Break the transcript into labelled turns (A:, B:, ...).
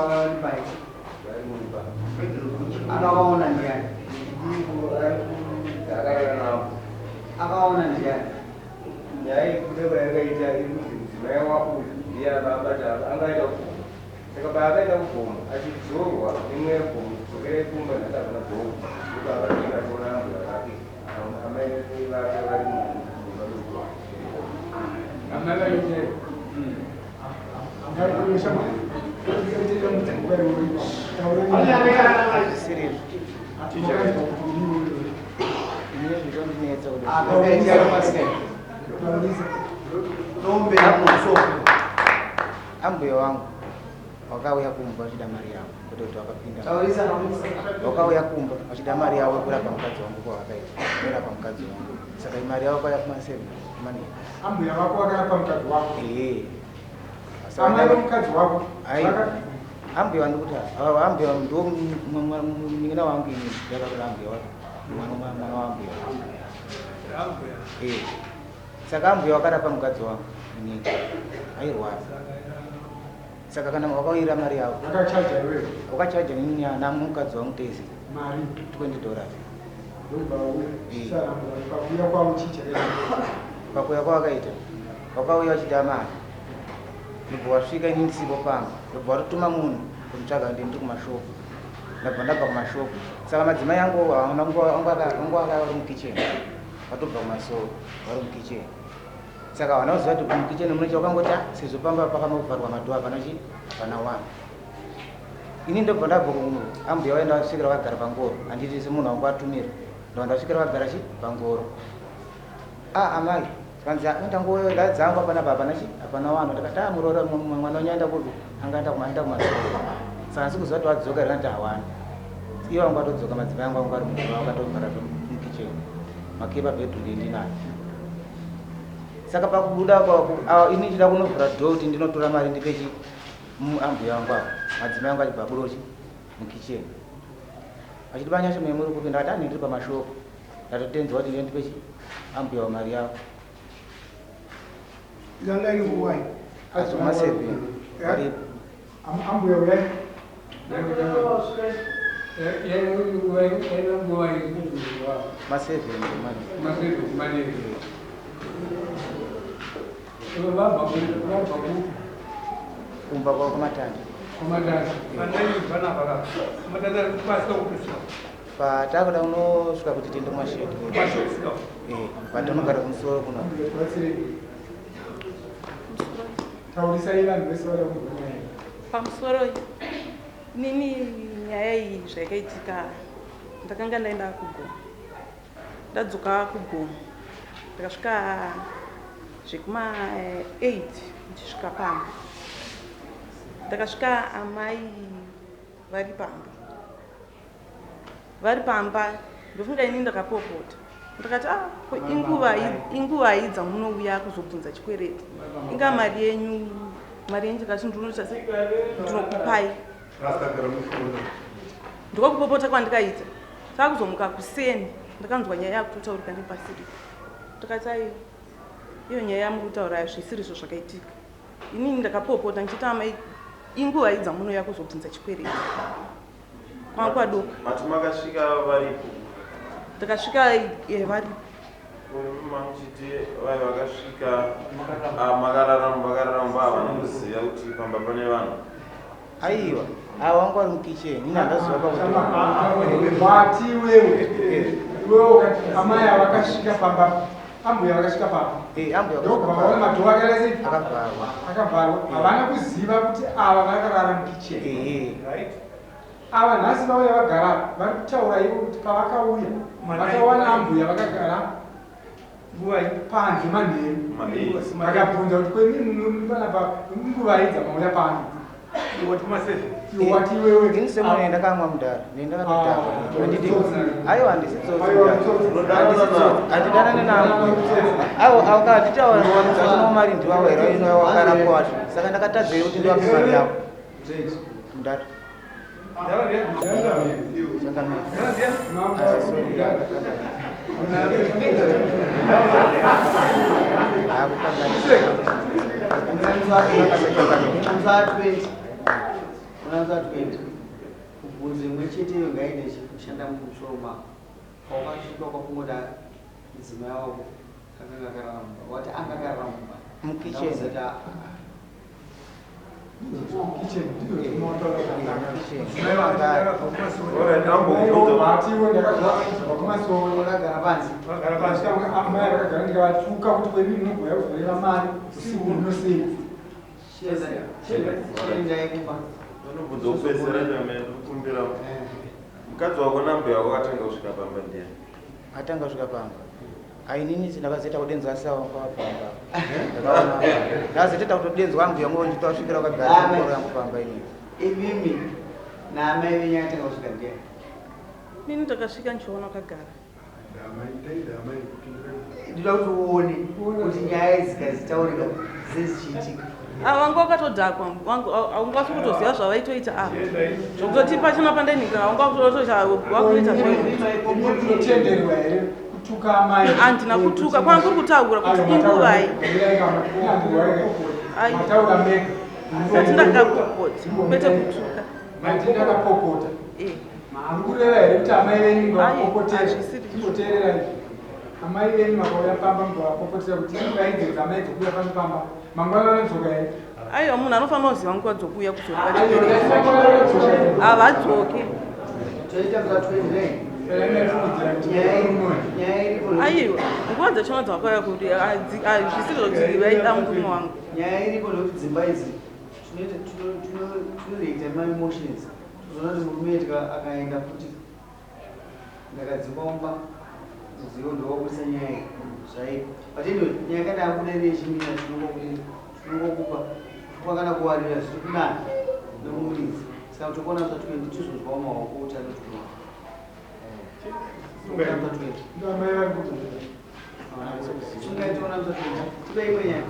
A: Akavawana vari pai? Akavaona ndiani? Akaona ndiani?
B: Nyaya yekuda kwayakaita iri kuti mudzimai wauyu ndiye akabata angaita kugomo. Saka paakaenda kugomo achidzorwa nemweya gomo kudzokerai kumba nhasi hapana gomo. Ndopaakasvika achiona ambuya vake amai vake vari mumba megomo.
C: Amai vaite.
D: Ambuya wangu wakauya kumba vachida mari yavo, kwete kuti wakapinda. Wakauya kumba vachida mari yavo yekurapa mukadzi wangu kwavakaita kurapa mukadzi wangu, saka mari yavo kwaya kuma 7 manheru.
C: Ambuya vako vakarapa mukadzi wako?
D: Ee.
C: Amai vemukadzi wako?
D: Aiwa, ambuya wandikuti ambuya ndo munin'ina wangu ini, ndakakura ambuya wake mwana waambuya. Ee, saka ambuya wakarapa mukadzi wangu inini airwara, saka kana wakauyira mari yavo.
C: Vakachaja iwewe?
D: Wakachaja inini namukadzi wangu tese.
C: Mari?
D: $20.
C: Ndobva usaramba pakuuya kwavo, chii chakaita?
D: Pakuuya kwavakaita, wakauya vachida mari, ndobva wasvika ini ndisipo pamba, ndobva watotuma munhu kunditsvaga. Ndi ndiri kumashopu, ndabva ndabva kumashopu, saka madzimai angu haana nguva vari mukicheni, vatobva kumasoro vari mukicheni, saka havana kuziva kuti mukicheni munocha. Wakangoti, "Ah, sezvo pamba pakamovharwa madoor, hapana chi hapana wanhu." Ini ndobva ndabva ambuya vaenda vasvikira vagara pangoro, handiti semunhu wangu atumira, ndobva ndasvikira vagara chi pangoro. Ah, amai, kanzi ndangadzangwa panapa, hapana chi hapana wanhu. Ndakati, "Ah, muroora, mwana wenyu aenda kupi?" Angaenda kumaenda kumasoro, saka handisi kuziva kuti wadzoka here. Ndati hawana, ivo vangu vatodzoka. Madzimai angu angu ari mumba, vakatogara mukicheni, makepa bedroom ndinayo. Saka pakubuda ini ndichida kunovhura door kuti ndinotora mari ndipe chi ambuya vangu ava, madzimai angu achibva abuda chi mukicheni achiti, "Banyasha, mune muri kupi?" Ndakati, "Ani ndiri pamashoko, ndatotenzwa kuti ndiye ndipe chi ambuya mari yavo."
C: Yanga iri nguwai?
D: Azoma 7 aripo.
C: Ambuya, uyai.
D: Ma7 mani.
E: Ma7 manheru. Vabva kupi?
D: Kumba kwakumatanda.
E: Kumatanda.
D: Patakuda unosvika kuti tiende kumashedi, patinogara kumusoro kuno.
C: Batsirei, taurisai vanhu vese vada kunzwa nyaya.
F: Pamusoro, nini nyaya iyi zvayakaitika, ndakanga ndaenda kugomo, ndadzoka kugomo, ndakasvika zvekuma 8. Ndichisvika pamba, ndakasvika amai vari pamba, vari pamba. Ndofunga ini ndakapopota, ndakati, "Ah, ko inguvai dzamunouya kuzobvunza chikwereti? Inga mari yenyu, mari yenyu." Ndikati, "Ndinoita sei? Ndinokupai." Ndiko kupopota kwandikaita. Takuzomuka kuseni, ndakanzwa nyaya yakutotaurika nepasiri. Ndikati, "Aiwa, iyo nyaya yamuri kutaura zvisirizvo zvakaitika. Inini ndakapopota ndichiti, amai, inguvai dzamunouya kuzobvunza chikwereti? Kwanga kwadoka."
G: Mati makasvika varipo?
F: Ndakasvika varipo.
G: Mamuchiti vai vakasvika, ah, makarara, vakararamba, havana kuziva kuti pamba pane vanhu?
D: Aiwa, ava wangu vari mukicheni, ini handaziva pakuti
C: Wati iwewe, iwewe ukati amai avakasvika pamba, ambuya vakasvika pamba.
D: Ambuya.
C: Ndokubva vaona madoor akaita sei?
D: Akavharwa.
C: Akavharwa. Havana kuziva kuti ava vakarara mukicheni.
D: Ehe.
C: Right, ava nhasi vauya vagara, vari kutaura ivo kuti pavakauya vakawana ambuya vakagara panze manheru. Vakabvunza kuti, "Kwemi panapa inguvai dzamauya pano?" Iwe wati iwewe
D: Ini semune ndakamwa mudhara, nendakatodhakwa. Handiti, aiwa, handisi tsotsi.
C: Aiwa, tsotsi.
D: Handisi tsotsi, handidanane navo aiwa. Akanditaura dzachino mari ndiwawo here wakarapwa wacho? Saka ndakatadzei kuti ndivape mari yavo, mudhara? Changamire. Ah, sorry. Akukanganisa.
A: Musi wa 20. Unoanza 20. Kubvunzo imwe chete iyo ngaine kushanda mumusoro mako. Paukasvika ukafunga kuti mudzimai wako akanga akarara mumba. Wati anga akarara mumba.
D: Mukitchen.
A: Ndakuzati, "Ah,
C: Kitchen, ndizvo zvinotaura zvakanaka.
D: Kitchen.
G: Alright, ndambobvunza.
C: Matiwo ndakazvaa kumasowe.
A: Wakagara panze.
C: Vagara pasi amai vakagara ndikavatuka kuti kwemi munogouya kuzoreva mari usiku unosei.
A: Chiendai kumba.
G: Ndinobvunza kupedzisira chame ndikukumbira. Mukadzi wako nambuya wako akatanga kusvika pamba ndiani?
D: Atanga kusvika pamba. Ainini ndakazoita kudenzwa sawa kwa pamba. Ndakaona. Ndakazoita kutodenzwa ambuya ngo nditosvikira wakagara mukoro yangu pamba inini.
A: Imimi naamai venyu akatanga kusvika ndiani?
F: Nini ndakasvika ndichiona wakagara.
A: Ndinoda kuti uone kuti nyaya idzi dzikazitaurika dzezichiitika.
F: Ava vanga vakatodhakwa, haungasi kutoziva zvavaitoita ava. Zvokutoti pachona pandainhingira vanga vakutoita vakutoita zvayo.
C: Munotenderwa here kutuka amai?
F: Handina kutuka, kwanga kuri kutaura kuti inguvai. Ai.
C: Mataura mega.
F: Ndati ndakapopota, kwete kutuka.
C: Mati ndakapopota.
F: Eh.
C: Muri kureva here kuti amai venyu
F: Ai,
C: mungavapopotera?
F: hazvisiri.
C: Timboteererai. Amai venyu makauya pamba mungavapopotera kuti inguva idzo dzamai dzokuuya pano pamba. Mangwana vanodzoka here?
F: Aiwa, munhu anofanira kuziva nguva dzokuuya kuzoreva
C: Aiwa,
F: chibereko.
C: mangwana vanodzoka here?
F: Havadzoke.
A: Toita musa 29.
C: Saka inofungidzira kuti
A: Nyaya
C: murume.
A: nyaya iripo ndekuti-
F: Aiwa, nguva dzachona dzakauya kuti zvisiri zvokuti vaida murume wangu.
A: Nyaya iripo ndekuti dzimba idzi tinoita tinoreacta maemotions, tozoona kuti murume akaenda futi ndakadzingwa mumba, mudziyo ndowabudisa nyaya iyi zvaipo. But anyway, nyaya kana yabuda iri yechimina, tinongokupa kupa kana kuwarira zviri kunaka nekumuridzi. Saka tokona musa 20 tizonzwawo maoko kuti anotuma. Musa 20.
C: Ndo amai vari kuti.
A: Sungai, toona musa 20, tipe imwe nyaya.